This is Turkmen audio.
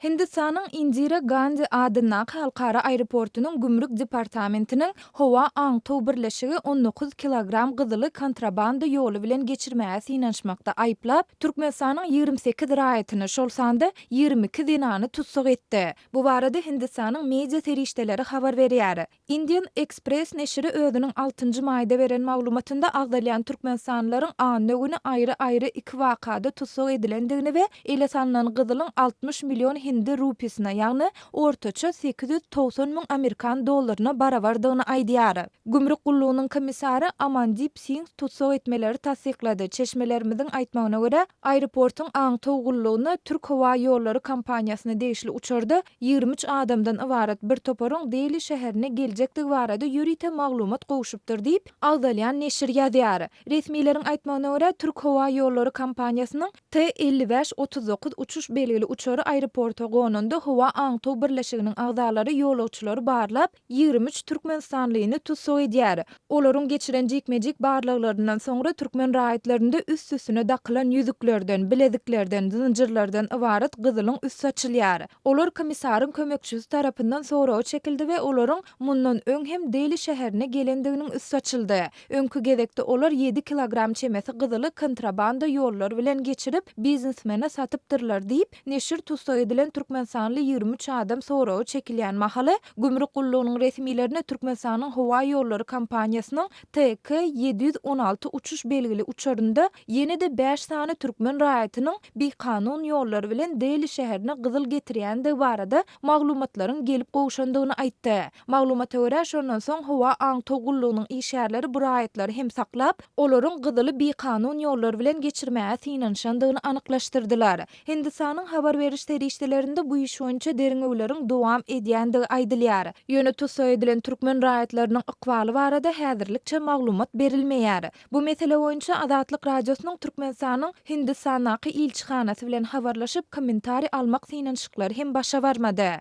Hindistanyň Indira Gandi adyndaky halkara aeroportunyň gümrük departamentiniň howa aňtaw birleşigi 19 kilogram gyzyly kontrabanda ýoly bilen geçirmäge synanyşmakda aýyplap, Türkmenistanyň 28 raýatyny, şol sanda 22 zenany tussag etdi. Bu barada Hindistanyň media serişdeleri habar berýär. Indian Express neşiri özüniň altynjy maýda beren maglumatynda agzalýan türkmenistanlylaryň anna güni aýry-aýry iki wakada tussag edilendigini we ele salnan gyzylyň 60 million hindi rupisine, ýagny ortaça 890 müň amerikan dollaryna barabardygyny aýdýar. Gümrük gullugynyň komissary Amandip Singh tussag etmeleri tassyklady. Çeşmelerimiziň aýtmagyna görä, aeroportuň aňtaw gullugyna Türk howa ýollary kompaniýasyna degişli uçarda 23 adamdan ybarat bir toparyň Deli şäherine geljekdigi barada ýörite maglumat gowşupdyr diýip, agzalýan neşir ýazýar. Resmileriň aýtmagyna görä, Türk howa ýollary kompaniýasynyň T 55 39 uçuş belgili uçary aeroporta gonanda howa aňtaw birleşiginiň agzalary ýolagçylary barlap, 23 türkmenistanlyny tussag edýär. Olaryň geçiren jikme-jik barlaglaryndan soňra türkmen raýatlarynda üst-üstüne dakylan ýüzüklerden, bileziklerden, zynjyrlardan ybarat gyzylyň üsti açylýar. Olar komissaryň kömekçisi tarapyndan soraga çekildi we olaryň mundan öň hem Deli şäherine gelendiginiň üsti açyldy. Öňki gezekde olar ýedi kilogram çemesi gyzyly kontrabanda ýollary bilen geçirip, biznesmene satypdyrlar diýip, neşir tussag edilen türkmenistanly 23 adam soraga çekilýän mahaly, gümrük gullugynyň resmilerine Türkmenistanyň howa ýollary kompaniýasynyň TK 716 uçuş belgili uçarynda ýene-de bäş sany türkmen raýatynyň bikanun ýollar bilen Deli şäherine gyzyl getirýändigi barada maglumatlaryň gelip gowşandygyny aýtdy. Maglumata görä, şondan soň howa aňtaw gullugynyň işgärleri bu raýatlary hem saklap, olaryň gyzyly bikanun ýollar bilen geçirmäge synanyşandygyny anyklaşdyrdylar. Hindistanyň habar beriş serişdelerinde bu iş boýunça derňewleriň dowam edýändigi aýdylýar. Ýöne tussag edilen türkmen raýatlarynyň ykbaly barada häzirlikçe maglumat berilmeýär. Bu mesele boýunça Azatlyk Radiosynyň Türkmenistanyň Hindistandaky ilçihanasy bilen habarlaşyp, kommentariý almak synanyşyklary hem başa barmady.